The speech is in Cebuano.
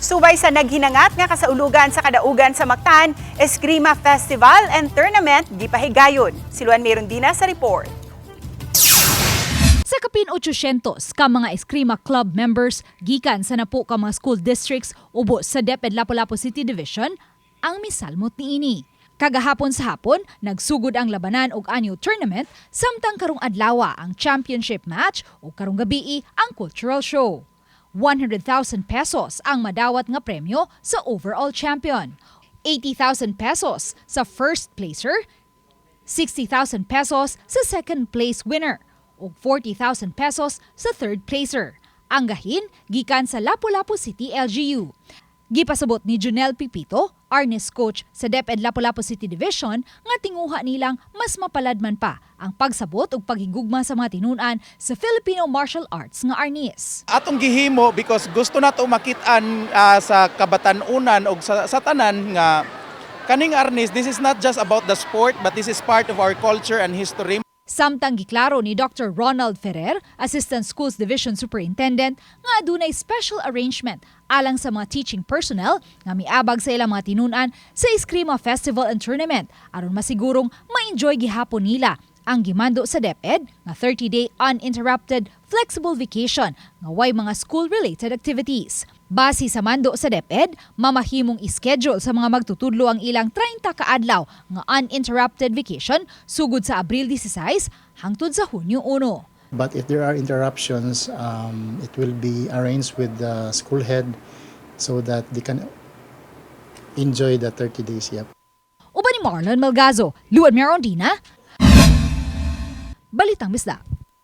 Subay sa naghinangat nga kasaulugan sa kadaugan sa Mactan, Eskrima Festival and Tournament gipahigayon. Si Luan Merondina sa report. Sa kapin 800 ka mga Eskrima Club members gikan sa napo ka mga school districts ubos sa DepEd Lapu-Lapu City Division ang misalmot niini. Kagahapon sa hapon, nagsugod ang labanan og annual tournament samtang karong adlaw ang championship match ug karong gabii ang cultural show. 100,000 pesos ang madawat nga premyo sa overall champion, 80,000 pesos sa first placer, 60,000 pesos sa second place winner ug 40,000 pesos sa third placer. Ang gahin gikan sa Lapu-Lapu City LGU. Gipasabot ni Junel Pipito, Arnis coach sa DepEd Lapu-Lapu City Division, nga tinguha nilang mas mapaladman pa ang pagsabot ug paghigugma sa mga tinun-an sa Filipino martial arts nga Arnis. Atong gihimo because gusto nato makit-an sa kabatan-unan og sa tanan nga kaning arnis, this is not just about the sport, but this is part of our culture and history. Samtang giklaro ni Dr. Ronald Ferrer, Assistant Schools Division Superintendent, nga adunay special arrangement alang sa mga teaching personnel nga miabag sa ilang mga tinun-an sa Eskrima Festival and Tournament aron masigurong ma-enjoy gihapon nila ang gimando sa DepEd nga 30-day uninterrupted flexible vacation nga way mga school-related activities. Base sa mando sa DepEd, mamahimong ischedule sa mga magtutudlo ang ilang 30 kaadlaw nga uninterrupted vacation sugod sa Abril 16 hangtod sa Hunyo 1. But if there are interruptions, it will be arranged with the school head so that they can enjoy the 30 days. Yep. Uban ni Marlon Malgazo, Luan Merondina, Balitang Bisdak.